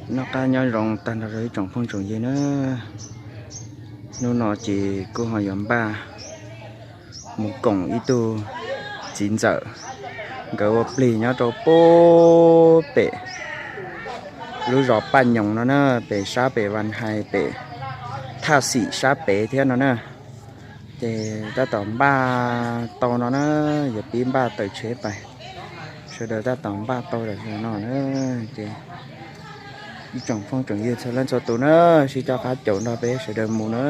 Noj qab nyob zoo tag nrho rau ib tsoom phooj tsoom ywg na. Hnub no ces kuj ho yuav npaj mus koom ib tug txiv ntxawm, nkawd ua plig nyob rau pem lub zos Paj Nyoos no na, pem sab pem Vas Hais pem Thaj Xim sab pem thiab no na. Ces tab tom npaj tau no na, yuav pib npaj tawm tsheb pais. Sawv daws tab tom npaj tau lawm no na, ces ib tsoom phooj tsoom ywg txhua leej txhua tus na, sib coj qab caum nrog peb sawv daws mus na,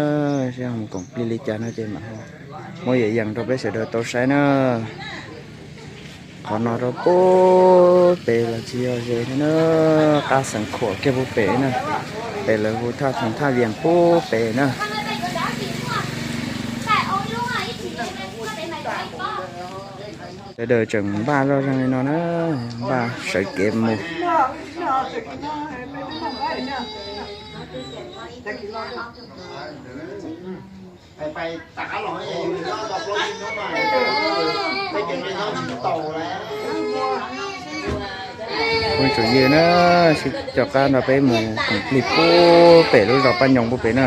seb ho mus koom plig li cas no ces mam muab yam yees rau peb sawv daws tau saib na. Qhov no rau pub pem los tsis yog ze thiab na, qab xeev khuam kiag pub pem na, pem lawv hu thaj thoom thaj vias pub pem na. Sawv daws tseem npaj zoj zeeg li no na, npaj sawv kev mus. Phooj tsoom ywg na, sib coj qab nrog peb mus koom plig pub pem lub zos Paj Nyoos pub pem na.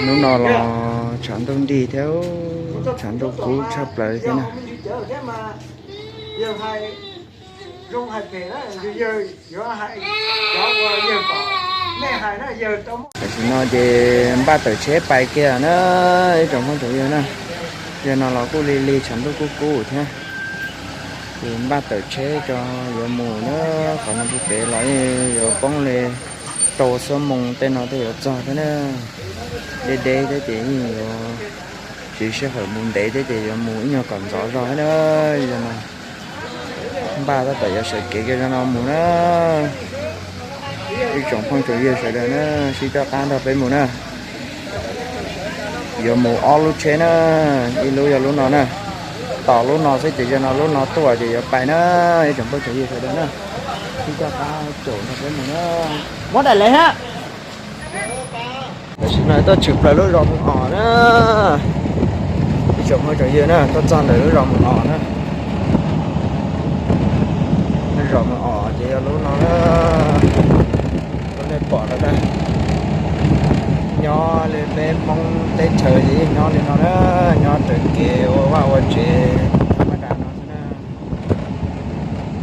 Hnub no los tshav ntuj nrig thiab, tshav ntuj kub tshaj plaws thiab na. Tam sim no ces npaj tawm tsheb pais kiag na, ib tsoom phooj tsoom ywg na. Yog no los kuj lig lig tshav ntuj kub kub thiab. Ces npaj tawm tsheb tso yuav mus na, qhov no pub pem los yuav poob li rau xuab moos tej no thiaj yuav txog thiab na. Deb deb thiab ces yeej yuav tsis sij hawm mus ntev thiab ces yuav mus ib nyuag kom ntxov zog thiab na. Yog no npaj tab tom yuav sawv kev kiag zog no mus na. Ib tsoom phooj tsoom ywg sawv daws na, sib coj qab nrog peb mus na. Yuav mus ob lub tsheb na, ib lub yog lub no na. Tos lub no xwb ces yog no lub no tuaj ces yuav pais na. Ib tsoom phooj tsoom ywg sawv daws na, sib coj qab caum nrog peb mus na. Muab daim lev hab. Tam sim no tuaj tshwm plaws lub zos Mus Os na. Ib tsoom phooj tsoom ywg na, tuaj txog ntawm lub zos Mus Os na. Lub zos Mus Os ces yog lub no na. Lub nej pom no na, nyob li peb Hmoob teb chaws ces yeej nyob li no na, nyob raws kev ua vaj ua tsev thaj mab das no xwb na.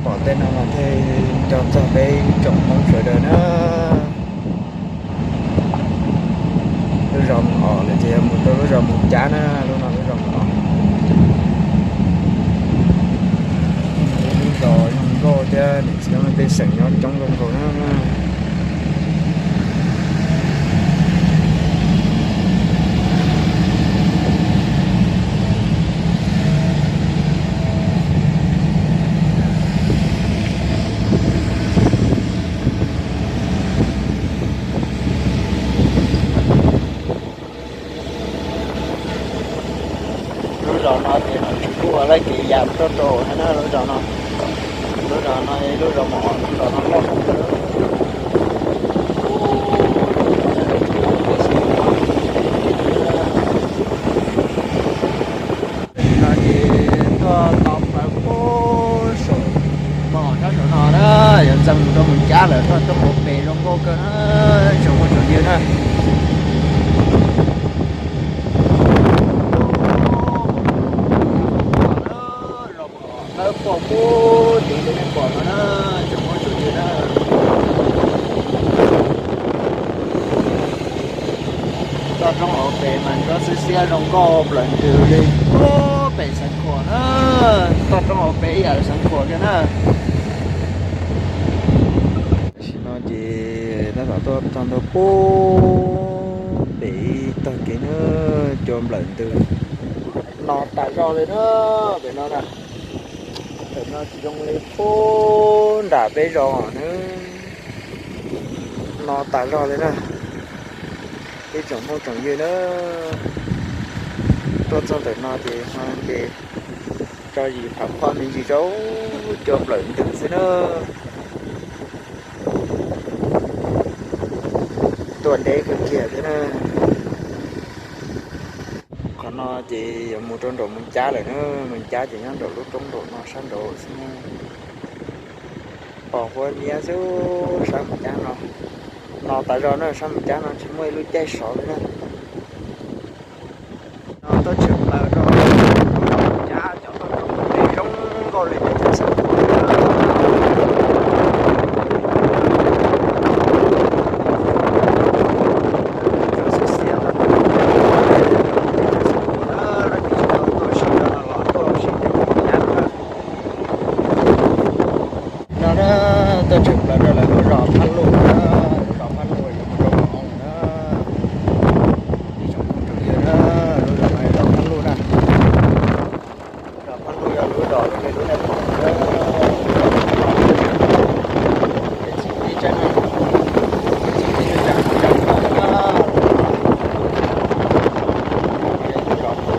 Pom tej no mas thiaj nco txog peb tsoom Hmoob sawv daws na. Lub zos Mus Os lawm ces yog mus rau lub zos Mus Cab na, lub no lub zos Mus Os. Lub zos zoo nkauj thiab niam txiv pej xeem nyob coob zoo nkaus na. Lub zos no ces tsis pub ua laj kev ya tuaj rau thiab na, lub zos no. Lub zos no lub zos Mus Os, lub zos no loj kawg. No ces tuaj tau plaws pem saum Mus Os sab saum no na, yuav ntxeev rau Mus Cab lawm, tuaj roob hauv pes zoo nkauj kawg na, tsoom phooj tsoom ywg na. Lawv pom pub tim li nej pom no na, tsoom phooj tsoom ywg na. Toj roob hauv pes mas nruab xiab xiab zoo nkauj nplawm ntws li. Pem Xeev Khuam na, toj roob hauv pes ib yam li Xeev Khuam kiag na. Tam sim no ces tab tom tuaj txog ntua pem pem ib tog kev na, cua nplawm ntws no tas zog li na, pem no na. Pem no tsis zoo li pem nram peb zos na, no tas zog li na. Ib tsoom phooj tsoom ywg na, tuaj txog ntawm no ces ho nce tso zis phav pho me ntsis rau, cua nplawm ntws xwb na. Tuaj deb kawg kiag thiab na. Qhov no ces yuav mus rau nraum Moos Cab lawm na, Moos Cab ces nyob nraum lub roob nraum no sab nraud xwb na. Pom huab nyiab xwb, sab mus cab no, no tas zog na, sab mus cab no tsis muaj ib lub caij sov li na. No tuaj tshwm plaws rau cab cov toj roob zoo nkauj li ces tshwm xeeb xwb xiab. No na, tuaj tshwm plaws rau lawv lub zos Phab Luj na, lub zos Phab Luj yuav mus rau Moos Oos na. Ib tsoom phooj tsoom ywg na, lub zos no yog zos Phab Luj na. Zos Phab Luj yog lub zos zoo li lub nej pom na. Rau lub zos no ces yuav mus rau pem tom sab tom no na. Lub zos Phab Luj no kuj yog ib lub zos loj kawg kiag.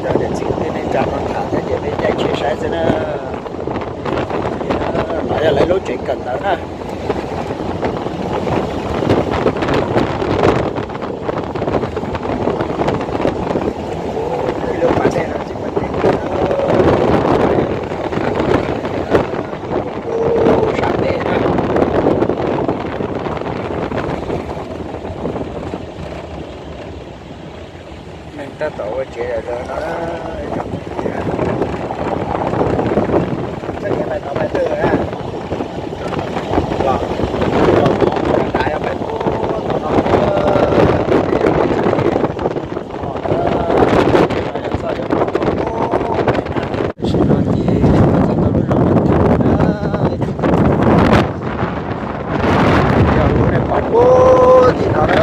Cov niam txiv kwv tij neej tsa no tham thiab ces peb caij tsheb saib xwb na. No yog lawv lub tsev kawm ntawv na. Ib lub pas dej no tsis muaj dej. Sab tes na. Neeg tab tom ua tsev lawm no. Txoj kev pais tod pais twg na? Los, los, los, pais pais pais pais pais. Tam sim no ces txog tau lub zos Vaj Thwm na. Yog lub nej pom puag tim no na.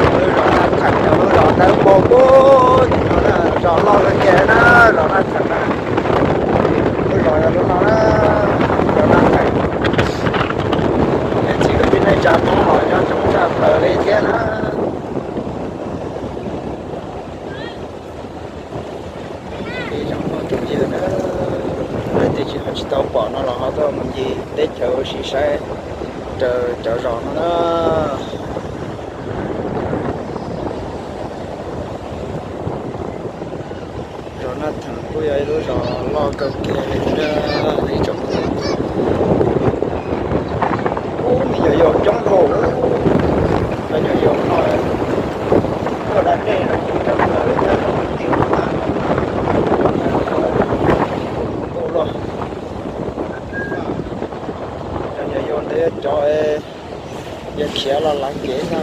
Lub zos Naj Theem yog lub zos ntawd pom puag tim no na, zos loj kawg kiag na, zos Naj Theem na. Lub zos yog lub no na, zos Naj Theem. Niam txiv kwv tij neej tsa Hmoob los nyob coob tshaj plaws li thiab na. Ib tsoom phooj tsoom ywg na, leej twg tsis, ho tsis tau pom no los ho tuaj mus ncig teb chaws ua si saib raws cov zos no na. Zos Naj Theem kuj yog ib lub zos loj kawg kiag li thiab ib tsoom. Ub, me nyuam yaus coob dhau. Me nyuam yaus no tuaj da dej no ces coob kawg li thiab. Tus luaj, cov nyuam yaus ntawd cov yog khiav los lav kev no.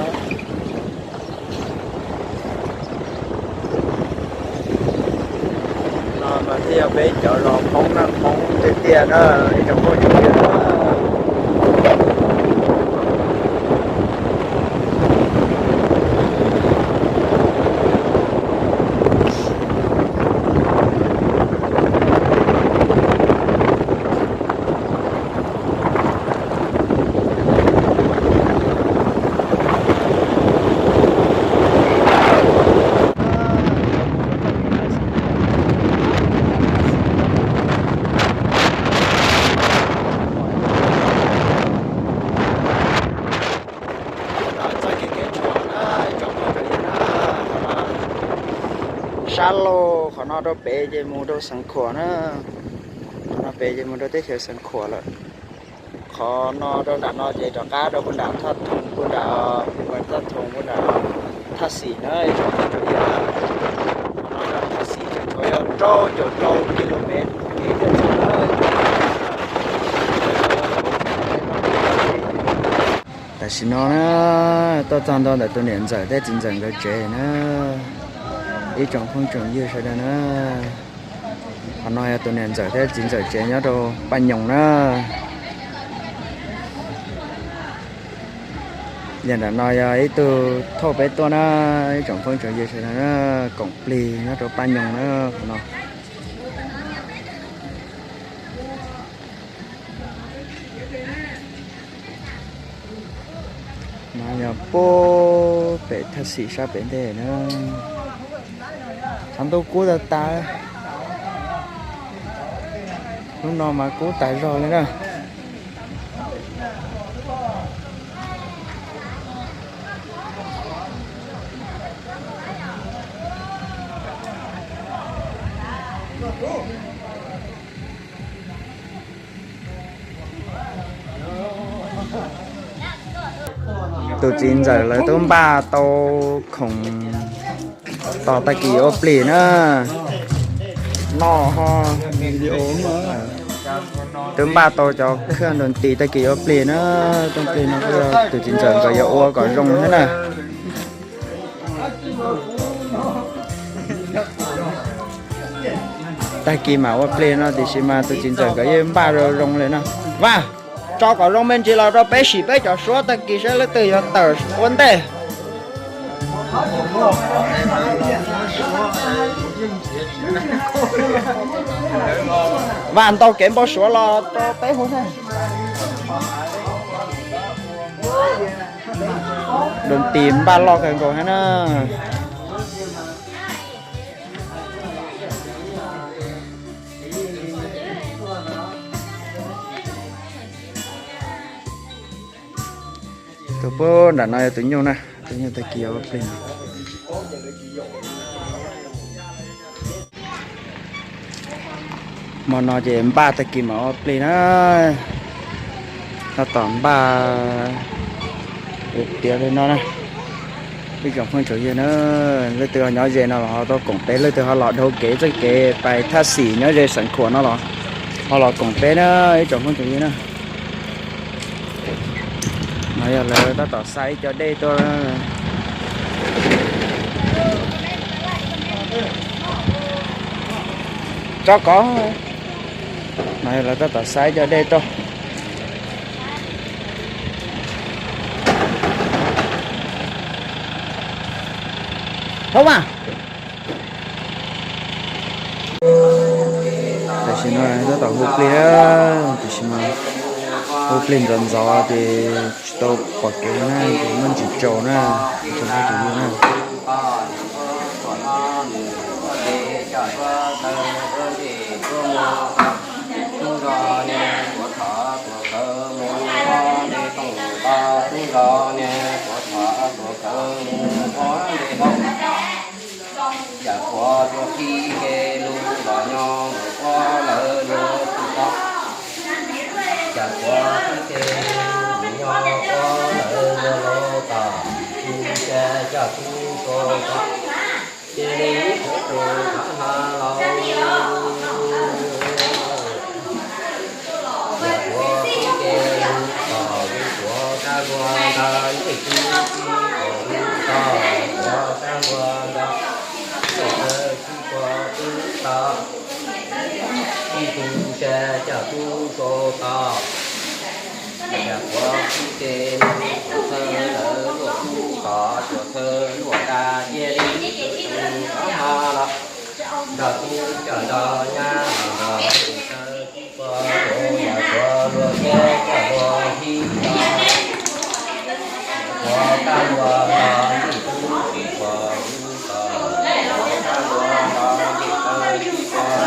No mas thiaj yog peb cov zos Hmoob na, Hmoob tiag tiag na, ib tsoom phooj ywg na. Sab laug qhov no rau pem ces mus rau Xeev Khuam na. Qhov no pem ces mus rau teb chaws Xeev Khuam lawm. Qhov no rau nram no ces rov qab rau puag nram Thaj Thoom, puag nram, puag nram Thaj Thoom, puag nram Thaj Xim na. Qhov no nram Thaj Xim ces tsuas yog rau caum rau kilomev. Tam sim no na, tuaj txog ntua ntawm tus niam ntxawm thiab txiv ntxawm nkawd tsev na, ib tsoom phooj tsoom ywg sawv daws na. Qhov no yog tus niam ntxawm thiab txiv ntxawm tsev nyob rau Paj Nyoog na. Yog nram no yog ib tug thauj peb tuaj na, ib tsoom phooj tsoom ywg sawv daws na, koom plig nyob rau Paj Nyoog na qhov no. No yog puag pem Thaj Xim sab pem ntej na. Tshav ntuj kub tas tas, hnub no mas kub tas zog li na. Tus txiv ntxawm lawv twb npaj tau khoom tos tag kis ua plig na. No ho twb npaj tau cov khaj nrog tis tag kis ua plig na. Rooj plig no tus txiv ntxawm nkawd yuav ua kom zoo thiab na. Tag kis mam ua plig no tiam sis mas tus txiv ntxawm nkawd yeej npaj zoo zoo li no. Vaj, tso kom zoo me ntsis los rau peb sim peb cov suab tag kis saib leej twg yuav tawm ua ntej. Vaj, ntaus kev npau suav los rau peb hu. Rooj tis npaj loj kawg nkaus thiab na. Tus puag nram no yog tus nyuj na, tus nyuj tag kis ua plig no. Hmo no ces npaj tag kis mam ua plig na. Tab tom npaj ua tiav li no na. Ib tsoom phooj tsoom ywg na, leej twg ho nyob ze no los ho tuaj koom peb, leej twg ho los dhau kev txoj kev pais Thaj Xim nyob ze Xeev Khuam no los ho los koom peb na ib tsoom phooj tsoom ywg na. No yog lawv tab tom xa ib co dej tuaj. Tso kov. No yog lawv tab tom xa ib co dej tuaj. Thoob mas. Tam sim no tab tom hu plig, tiam sis mas hu plig ntxov ntxov ces tsis tau pom kev na, ces muaj ntsis tsaus na, tsaus na. Yam kuav tuaj qhib ke lug los nyob mus ua lawv luag tub tod. Yam kuav qhib ke lug nyob ua lawv luag los tod, tub sab coj tub so tod, cia li tub tub tod hla los. Yam kuav qhib ke lug tod, lug kuav kab nkuas ntag, ntej tub tib tod lug tod, kuav kab nkuas ntag, tub sab tib kuav tub tod, tib tub sab coj tub so tod. Yam kuav qhib ke lug tod, lawv luag tub tod, tuam thawj luag nrad, cia li tub tub tod hla los. Nrog tub coj nrog nyab los nrog tub sab tib kuav, yam kuav luag kev coj luag qhib los, kuav kab nkuas ntag, ntej tub tib tod lug tod, kuav kab nkuas ntag, ntej tub tib tod.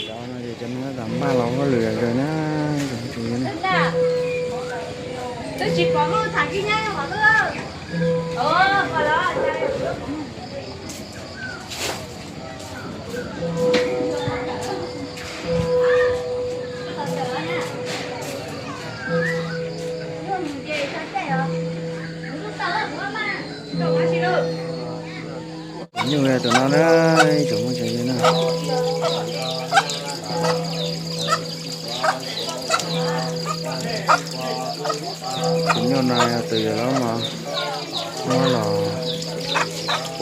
Cov no ces cov no tab tom npaj los hauj lwm zom zaws na, cov no. Nyuj tus no na, ib tsoom phooj tsoom ywg na. Tus nyuj no yog tus yawg laus mas muab los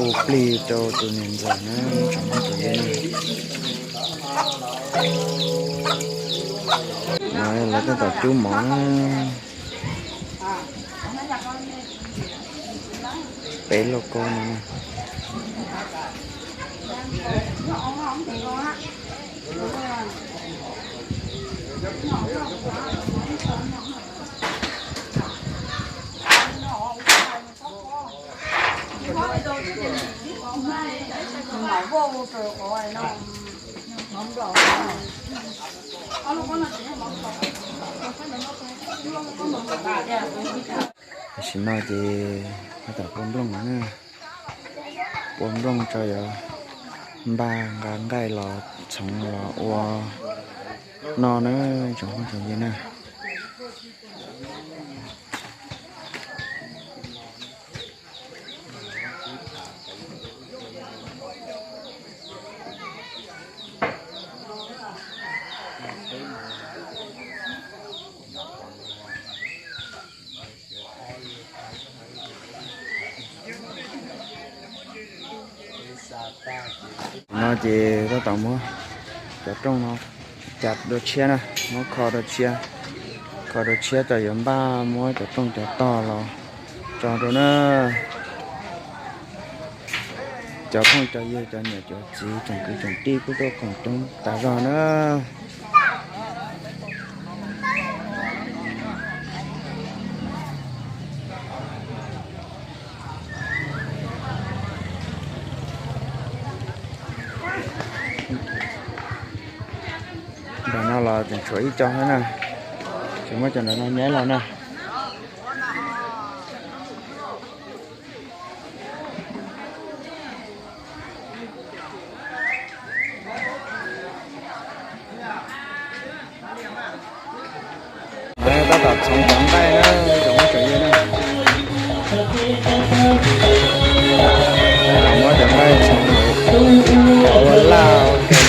ua plig rau tus niam ntxawm na, tsoom phooj ywg na. No lawv tab tom cub mov na. Peb lauj kaub no na. Tam sim no ces tab tom pua nplooj no na, pua nplooj tso yuav npaj nqa nqaij los txhoov los ua noj na, tsoom phooj tsoom ywg na. No ces tab tom muab cov rooj no cov dua tshiab na, muab kho dua tshiab, kho dua tshiab tso yuav npaj muab cov rooj cov tog los tso rau na. Cov phooj cov ywg cov niam cov txiv tsoom kwv tsoom tij kuj tuaj koom coob tas zog na. Ntawm no los tseem tshuav ib co thiab na, tseem muab cov ntawm no nyaib los na. Tab tom txhoov cov nqaij na, tsoom phooj tsoom ywg na. Tab tom muab cov nqaij txhoov ua laj ua ke.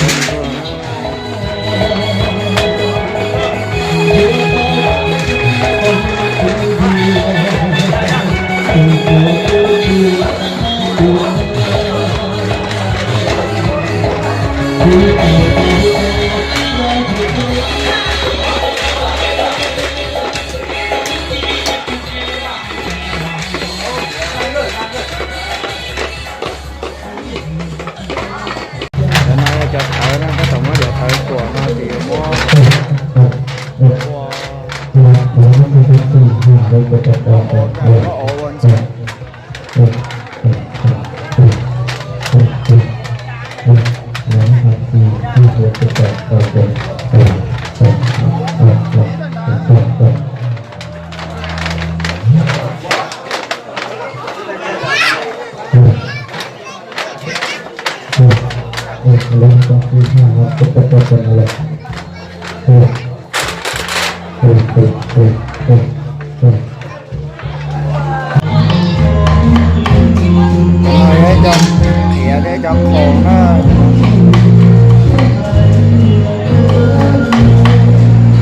Cov no yog cov tawv na, tab tom muab cov tawv tuam no ces yuav muab ua, muab ua ntxiv. Cov qhiav thiab cov khoom na,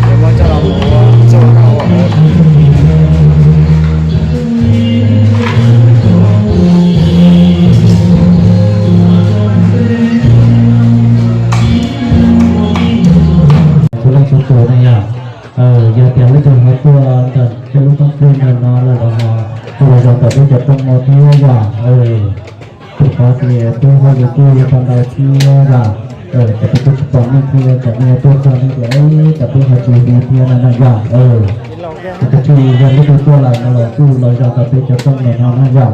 ces muab coj los ua txuj no ua. Txhua leej txhua tus ne yom, yog tias leej twg ho tuaj ntawm peb lub toob plig ntawm no lawm los ho tuaj los zaum tom peb cov rooj no thiab yom. Tus qhov tias peb ho yuav tuaj tau ntau thiab yom, ces peb twb tsis pom nej thiab, tsam nej tuaj txog nej tias tsam peb ho tsis hu thiab no na yom. Ces tus twg yog leej twg tuaj lawm no los kuj los zaum tom peb cov rooj ntawm no na yom.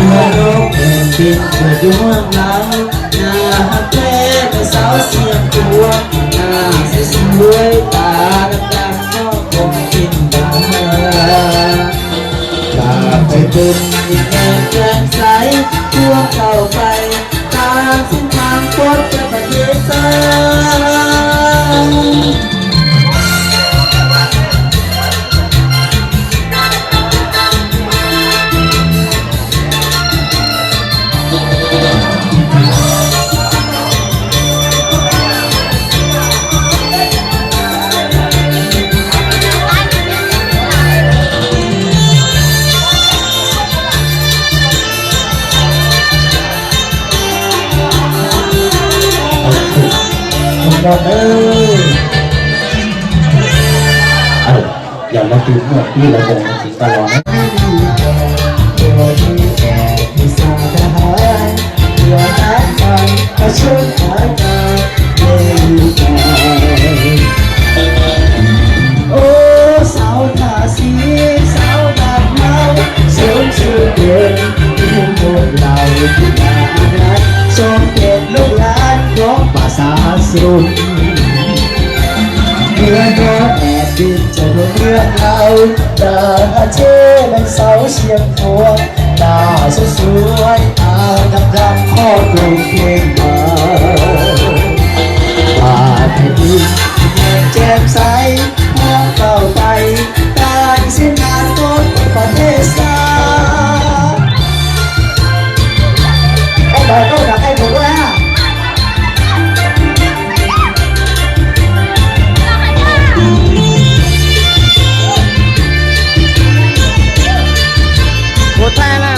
Ua lub peem pib txhua tus muaj dlaus, nas hab peb nws xauv xiam tuam, nas xwb xwb tas dab dab noj koom kis ntas. Pab peb tus neeg tseem xaiv tuaj tau pais, tas xwb tas puab peb pab thiaj xaiv. Yog leej twg muaj dib los zoo no tsis tau los na. Ua xauv tham xis xauv tham hlau, xyoo tshwj pem ib mus laus, xyoo pem lub lab roob pam xav xyoo. Nws nyob es pib txhua tus muaj dlaus, tas hab peb nws xauv xiam tuam, tas xwb xwb tas dab dab noj koom kis ntas. Pab peb tus neeg tseem xaiv tuaj tau pais, tas xwb tas puab peb pab thiaj xaiv. Qhaij ntawd koj nrog qhaij mus ua na. Ua thaij na.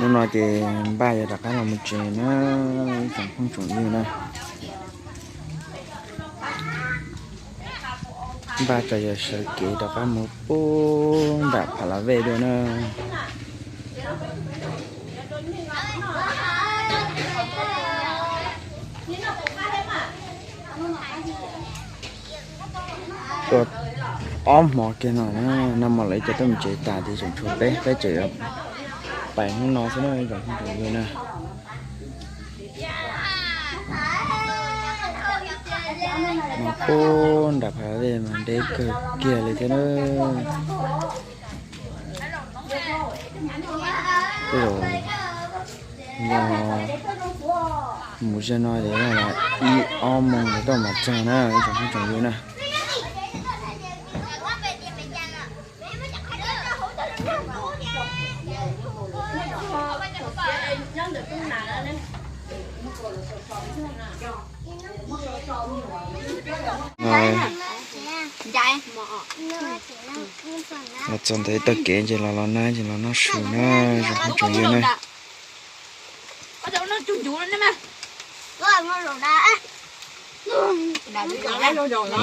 Hnub no ces npaj yuav rov qab los mus tsev na, ib tsoom phooj tsoom ywg na. Npaj tso yog sawv kev rov qab mus puag nram Pha La Vej dua na. Tuaj ob hmo kiag no na, nag hmo lawv cov tuaj mus tsev tas ces tseem tshuav peb, peb tseem pais hnub no xwb na, ib tsoom phooj tsoom ywg na. Mas puag nram Pha La Vej mas deb kawg kiag li thiab na. Tej zaum yog mus zaj no ces ib ob moos ces tuaj mam txog na, ib tsoom phooj tsoom ywg na. Los txog ntawm tog kev ces los los na, ces los noj su na, zoo phooj tsoom ywg na.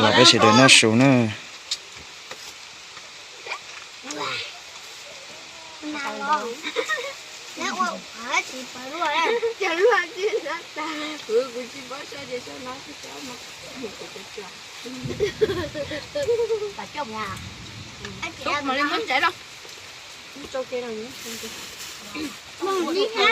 Los peb sawv daws noj su na. Neb ua tsis paub luaj, cov luaj tsis tau tas. Kuv tsis paub saib ces saib no tsis saib no. Kuv cov cov. Pas coj mus. Tus mam li muab ntsav los. Muab tso ke los. Mus li ha.